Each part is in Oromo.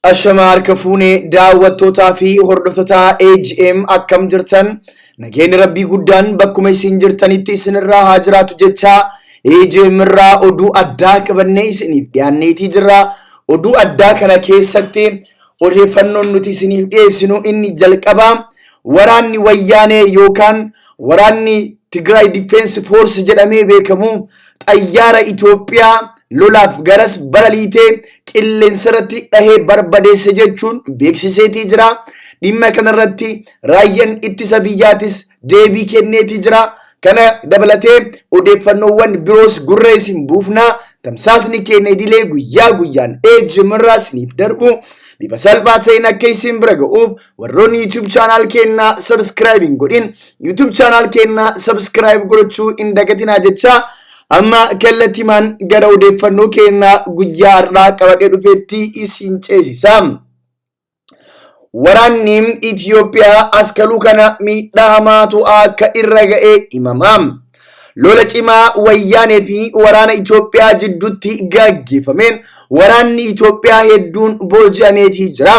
Ashama harka fuunee daawwattootaa fi hordoftoota AGM akkam jirtan nageenyi rabbii guddaan bakkuma isin jirtanitti isinirraa haa jiraatu jechaa AGM irraa oduu addaa qabannee isiniif dhiyaanneetii jirra. Oduu addaa kana keessatti odeeffannoon nuti isiniif dhiyeessinu inni jalqabaa waraanni wayyaanee yookaan waraanni Tigraay Defense Force jedhamee beekamu xayyaara Itoophiyaa lolaaf garas balaliitee qilleensarratti dhahee barbadeesse jechuun beeksiseetii jira. Dhimma kanarratti raayyaan ittisa biyyaatis deebii kenneetii jira. Kana dabalatee odeeffannoowwan biroos gurra isin buufnaa. Tamsaasni keenya idilee guyyaa guyyaan AGM irraa isiniif darbu bifa salphaa ta'een akka isin bira ga'uuf warroonni YouTube channel keenyaa subscribe hin godhin YouTube channel keenyaa subscribe godhachuu hin dagatinaa jechaa amma kallattimaan gara odeeffannoo keenyaa guyyaa har'aa qabadhee dhufeetti isin ceesisa. Waraanni Itiyoophiyaa askaluu kana miidhaa hamaatu akka irra ga'ee himama. Lola cimaa wayyaanee fi waraana Itoophiyaa jidduutti gaggeeffameen waraanni Itoophiyaa hedduun booji'ameetii jira.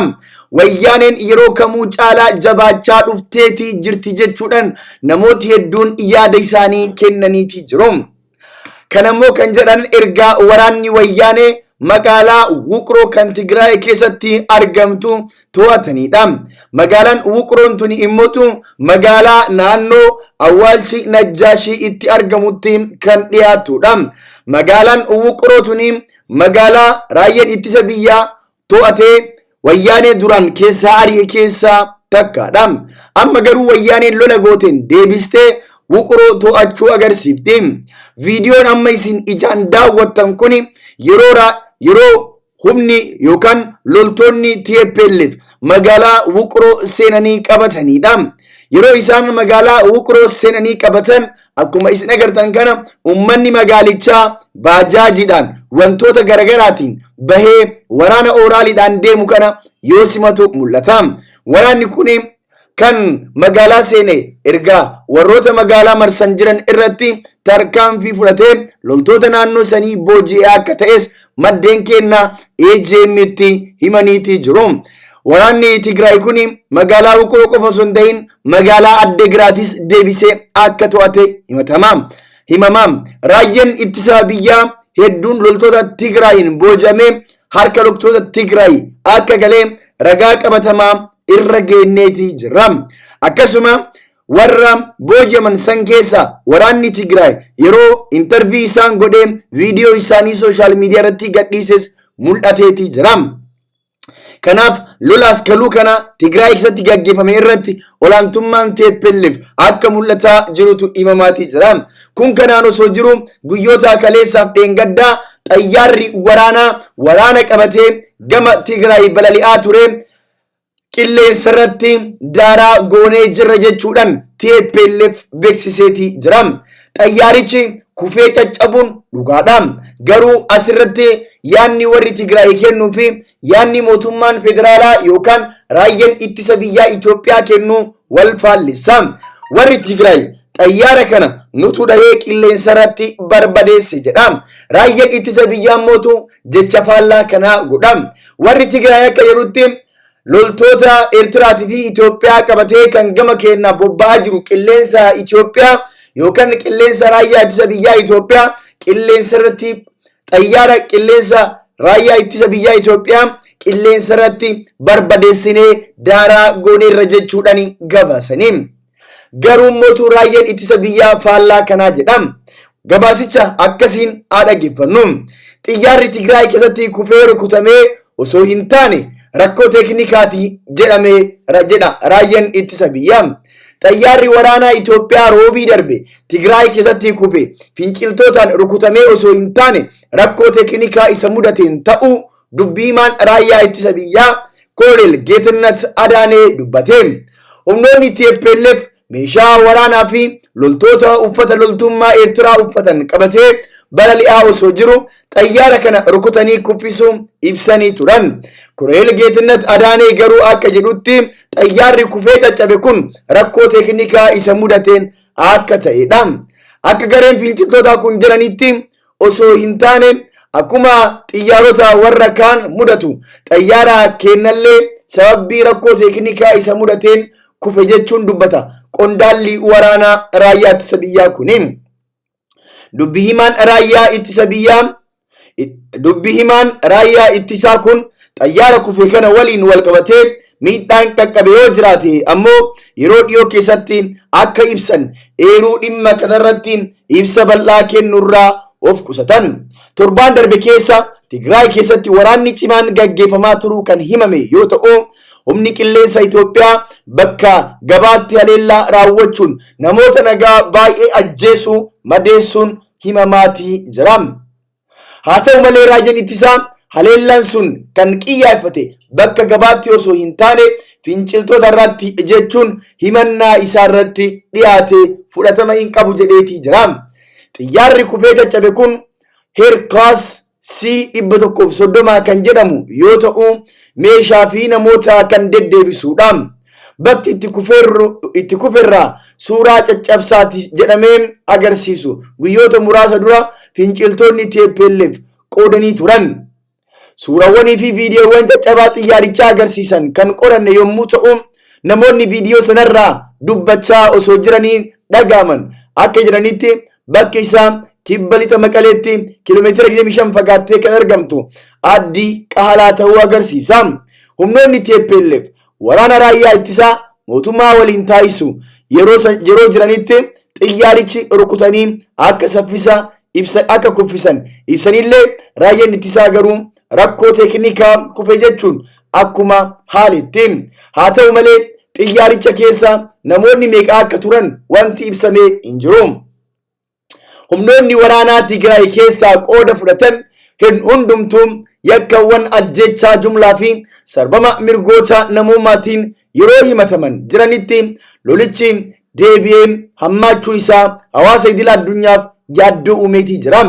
Wayyaaneen yeroo kamuu caalaa jabaachaa dhufteetii jirti jechuudhaan namooti hedduun yaada isaanii kennaniitii jiru. Kanammoo kan jedhan ergaa waraanni wayyaanee magaalaa Wuqroo kan Tigraay keessatti argamtu to'atanidha. Magaalaan Wuqroon tuni immootu magaalaa naannoo awwaalchi Najjaashii itti argamutti kan dhiyaatudha. Magaalaan Wuqroo tuni magaalaa raayyaan ittisa biyyaa to'atee wayyaanee duraan keessaa ari'e keessaa takkaadha. Amma garuu wayyaaneen lola gooteen deebistee Wuqroo to'achuu agarsiifti. Viidiyoon amma isin ijaan daawwattan kun yeroo humni yookaan loltoonni TPLF magaalaa Wuqroo seenanii qabatanidha. Yeroo isaan magaalaa Wuqroo seenanii qabatan akkuma isin agartan kana uummanni magaalichaa baajaajiidhaan wantoota garagaraatiin bahee waraana ooraaliidhaan deemu kana yoo simatu mul'ata. Waraanni kun kan magaalaa seene erga warroota magaalaa marsan jiran irratti tarkaanfii fudhatee loltoota naannoo sanii booji'ee akka ta'es maddeen keenya AJM'tti himaniitii jiru. Waraanni Tigraay kun magaalaa Wuqroo qofa osoo hin ta'in magaalaa Addegiraatis deebisee akka to'ate himatama. Himama. Raayyaan ittisa biyyaa hedduun loltoota Tigraayin booji'amee harka loltoota Tigraay akka galee ragaa qabatamaa irra geenneetii jirra. Akkasuma warra booji'aman san keessa waraanni Tigraay yeroo intarvii isaan godhee viidiyoo isaanii sooshaal miidiyaa irratti gadhiises mul'ateetii jira. Kanaaf lola askaluu kana Tigraay keessatti gaggeeffame irratti olaantummaan TPLF akka mul'ataa jirutu himamaatii jira. Kun kanaan osoo jiru guyyoota kaleessaaf dheengaddaa xayyaarri waraanaa waraana qabatee gama Tigraay balali'aa ture qilleensa irratti daaraa goonee jirra jechuudhaan TPLF beeksiseetii jira. Xayyaarichi kufee caccabuun dhugaadha. Garuu asirratti yaanni warri Tigraay kennuu fi yaanni mootummaan federaalaa yookaan raayyaan ittisa biyyaa Itoophiyaa kennu wal faallisa. Warri Tigraay xayyaara kana nutu dhahee qilleensa irratti barbadeesse jedha. Raayyaan ittisa biyyaa mootu jecha faallaa kanaa godha. Warri Tigraay akka jedhutti loltoota Eertiraatii fi Itoophiyaa qabatee kan gama keenyaa bobba'aa jiru qilleensa Itoophiyaa yookaan qilleensa raayyaa ittisa biyyaa Itoophiyaa qilleensa irratti xayyaara qilleensa raayyaa ittisa biyyaa Itoophiyaa qilleensa irratti barbadeessinee daaraa gooneerra jechuudhaan gabaasanii. Garuu mootuu raayyaan ittisa biyyaa faallaa kanaa jedha. Gabaasicha akkasiin haa dhaggeeffannu. Xiyyaarri Tigraay keessatti kufee rukutamee osoo hin taane rakkoo teeknikaati jedhamee jedha raayyaan ittisa biyyaa. Xayyaarri waraanaa Itoophiyaa roobii darbe Tigraay keessatti kufe finciltootaan rukutamee osoo hin taane rakkoo teeknikaa isa mudateen ta'uu dubbiimaan raayyaa ittisa biyyaa Kooleel Geetinnat Adaanee dubbate. Humnoonni TPLF meeshaa waraanaa fi loltoota uffata loltummaa Eertiraa uffatan qabatee balali'aa osoo jiru xayyaara kana rukutanii kuffisuu ibsanii turan. Kooleel Geetinnat Adaanee garuu akka jedhutti xayyaarri kufee caccabe kun rakkoo teeknikaa isa mudateen akka ta'edha. Akka gareen finciltootaa kun jedhanitti osoo hin taane Akkuma xiyyaarota warra kaan mudatu xayyaara keennallee sababbii rakkoo teeknikaa isa mudateen kufe jechuun dubbata qondaalli waraanaa raayyaa ittisa biyyaa kuni. Dubbi himaan raayyaa ittisa biyyaa dubbi himaan raayyaa ittisaa kun xayyaara kufe kana waliin wal qabatee miidhaan qaqqabe yoo jiraate ammoo yeroo dhiyoo keessatti akka ibsan eeruu dhimma kanarratti ibsa bal'aa kennurraa of qusatan. Torbaan darbe keessa Tigraay keessatti waraanni cimaan gaggeeffamaa turuu kan himame yoo ta'u, humni qilleensa Itoophiyaa bakka gabaatti haleellaa raawwachuun namoota nagaa baay'ee ajjeesuu madeessuun himamaatii jira. Haa ta'u malee raayyaan ittisaa haleellaan sun kan qiyyaafate bakka gabaatti osoo hin taane finciltoota irratti jechuun himannaa isaa irratti dhiyaate fudhatama hin qabu jedheetii jira. Xiyyaarri kufee caccabe kun Hercules C 130 kan jedhamu yoo ta'u meeshaa fi namoota kan deddeebisuudha. Bakki itti kuferraa suuraa caccabsaati jedhamee agarsiisu guyyoota muraasa dura finciltoonni TPLF qoodanii turan. Suurawwanii fi viidiyoowwan caccabaa xiyyaarichaa agarsiisan kan qoranne yommuu ta'u, namoonni viidiyoo sanarraa dubbachaa osoo jiranii dhaga'aman akka jedhanitti bakki isaa kibba lixa Maqaleetti kiiloomeetira 25 fagaattee kan argamtu Addii Qahalaa ta'uu agarsiisa. Humnoonni TPLF waraana raayyaa ittisaa mootummaa waliin taasisu yeroo jiranitti xiyyaarichi rukutanii akka saffisa ibsa akka kuffisan ibsanillee raayyaan ittisaa garuu rakkoo teeknikaa kufe jechuun akkuma haaletti. Haa ta'u malee xiyyaaricha keessa namoonni meeqa akka turan wanti ibsamee hin jiru. Humnoonni waraanaa Tigraay keessaa qooda fudhatan hundumtuu yakkawwan ajjeechaa jumlaa fi sarbama mirgoota namoomaatiin yeroo himataman jiranitti lolichi deebi'ee hammaachuu isaa hawaasa idil addunyaaf yaaddoo uumeetii jira.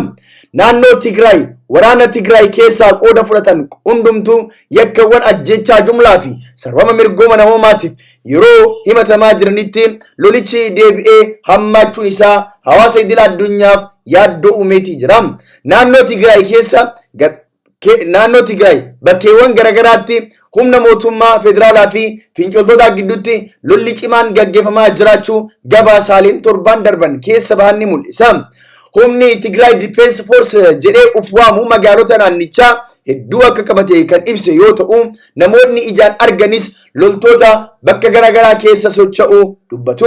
Naannoo Tigraay waraana Tigraay keessaa qooda fudhatan hundumtuu yakkawwan ajjeechaa jumlaa fi sarbama mirgooma namoomaatiif yeroo himatamaa jiranitti lolichi deebi'ee hammaachuun isaa hawaasa idil addunyaaf yaaddoo uumeetii jira. Naannoo Tigraay keessa naannoo Tigraay bakkeewwan garaagaraatti humna mootummaa federaalaa fi finciltoota gidduutti lolli cimaan gaggeeffamaa jiraachuu gabaasaaleen torbaan darban keessa bahan ni mul'isa. Humni Tigraay Defense Force jedhee uf waamu magaalota naannichaa hedduu akka qabate kan ibse yoo ta'u, namoonni ijaan arganis loltoota bakka garaagaraa keessa socho'uu dubbatu.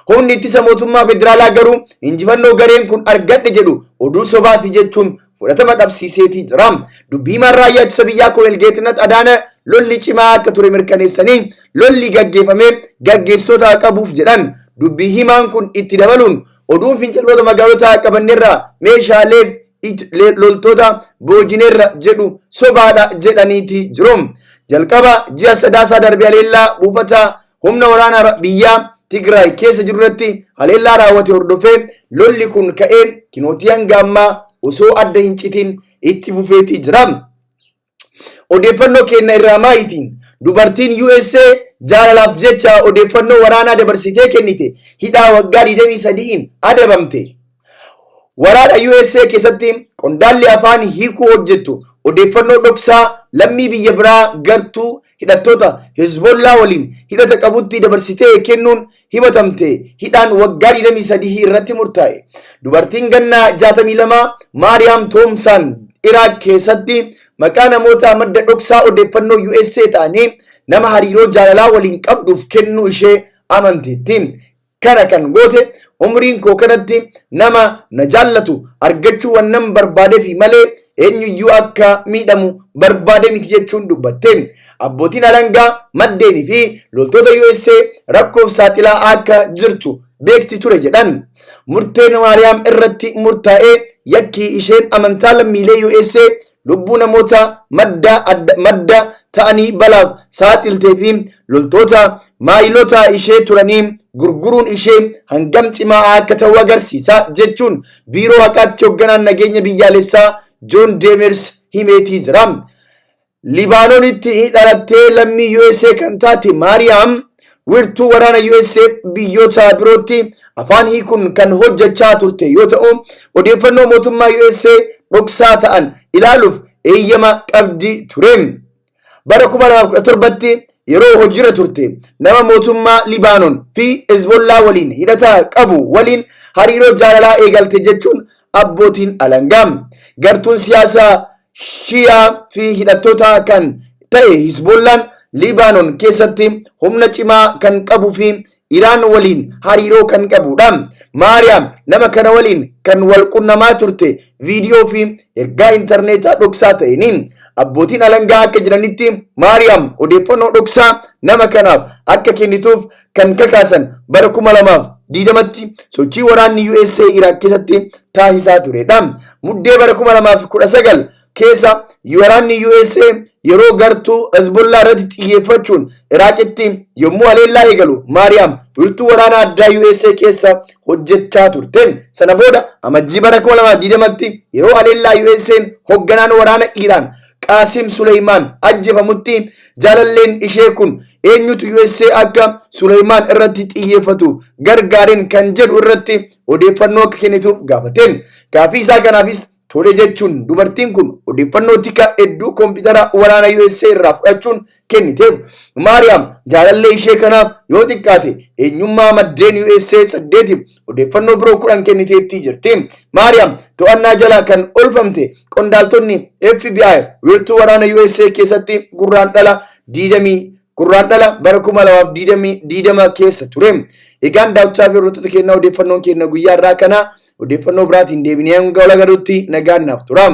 Humni ittisa mootummaa federaalaa garuu injifannoo gareen kun argadhe jedhu oduu sobaati jechuun fudhatama dhabsiiseetii jira. Dubbii himaan raayyaa ittisa biyyaa Koloneel Geetinnat Adaana lolli cimaa akka ture mirkaneessanii lolli gaggeeffamee gaggeessitoota qabuuf jedhan. Dubbii himaan kun itti dabaluun oduun finciltoota magaalota qabanneerra meeshaalee loltoota boojineerra jedhu sobaadha jedhaniiti jiru. Jalqaba ji'a Sadaasaa darbe haleellaa buufata humna waraanaa biyyaa Tigraay keessa jiru irratti haleellaa raawwate hordofee lolli kun ka'ee kinootii hanga ammaa osoo adda hin citin itti fufeetii jira. Odeeffannoo keenya irraa maayitiin dubartiin USA jaalalaaf jecha odeeffannoo waraanaa dabarsitee kennite hidhaa waggaa 23n adabamte. Waraana USA keessatti qondaalli afaan hiikuu hojjettu odeeffannoo dhoksaa lammii biyya biraa gartuu hidhattoota Hezbollaa waliin hidhata qabutti dabarsitee kennuun himatamte hidhaan waggaa 23 irratti murtaa'e. Dubartiin ganna 62 Maariyaam Toomsaan Iraaq keessatti maqaa namoota madda dhoksaa odeeffannoo USA ta'anii nama hariiroo jaalalaa waliin qabduuf kennuu ishee amanteetti. Kana kan goote umriin koo kanatti nama na jaallatu argachuu wannan barbaadeefi malee eenyuyyuu akka miidhamu barbaade miti jechuun dubbatte. Abbootiin alangaa maddeenii fi loltoota USA rakkoof saaxilaa akka jirtu beekti ture jedhan. Murteen Maariyaam irratti murtaa'ee yakki isheen amantaa lammiilee USA lubbuu namoota madda ta'anii balaaf saaxiltee fi loltoota maayilota ishee turanii gurguruun ishee hangam cimaa akka ta'u agarsiisa jechuun biiroo haqaatti hoogganaan nageenya biyyaalessaa Joon Deemers himeetii jira. Libaanoonitti dhalattee lammii USA kan taate Maariyaam wirtuu waraana USA biyyoota birootti afaan hiikuun kan hojjechaa turte yoo ta'u, odeeffannoo mootummaa USA dhoksaa ta'an ilaaluuf eeyyama qabdi ture. Bara 2017tti yeroo hojiirra turte nama mootummaa Libaanon fi Hezbollaa waliin hidhata qabu waliin hariiroo jaalalaa eegalte jechuun abbootiin alangaa. Gartuun siyaasaa Shiyaa fi hidhattoota kan ta'e Hizbollaan Liibaanon keessatti humna cimaa kan qabuu fi Iraan waliin hariiroo kan qabudha. Maariyaam nama kana waliin kan wal qunnamaa turte viidiyoo fi ergaa intarneetaa dhoksaa ta'een. Abbootiin alangaa akka jedhanitti Maariyaam odeeffannoo dhoksaa nama kanaaf akka kennituuf kan kakaasan bara 2020tti sochii waraanni USA Iraaq keessatti taasisaa turedha. Muddee bara 2019 keessa waraanni USA yeroo gartuu Hezbollaa irratti xiyyeeffachuun Iraaqitti yommuu haleellaa eegalu Maariyaam wiirtuu waraana addaa USA keessa hojjechaa turte. Sana booda Amajjii bara 2020tti yeroo haleellaa USA'n hoogganaan waraana Iraan Qaasim Suleymaan ajjeefamutti jaalalleen ishee kun eenyutu USA akka Suleymaan irratti xiyyeeffatu gargaareen kan jedhu irratti odeeffannoo akka kennituuf gaafateen. Gaaffii isaa kanaafis tole jechuun dubartiin kun odeeffannoo tika hedduu koompitara waraana USA irraa fudhachuun kenniteef. Maariyaam jaalallee ishee kanaaf yoo xiqqaate eenyummaa maddeen USA 8f odeeffannoo biroo 10 kenniteettii jirti. Maariyaam to'annaa jala kan oolfamte qondaaltonni FBI wiirtuu waraana USA keessatti Gurraandhala 20 Gurraandhala bara 2020 keessa ture. Egaan daawwattoota fi hordoftoota keenyaa, odeeffannoon keenya guyyaa irraa kana. Odeeffannoo biraatiin deebinee hanga wal agaruutti nagaan naaf tura.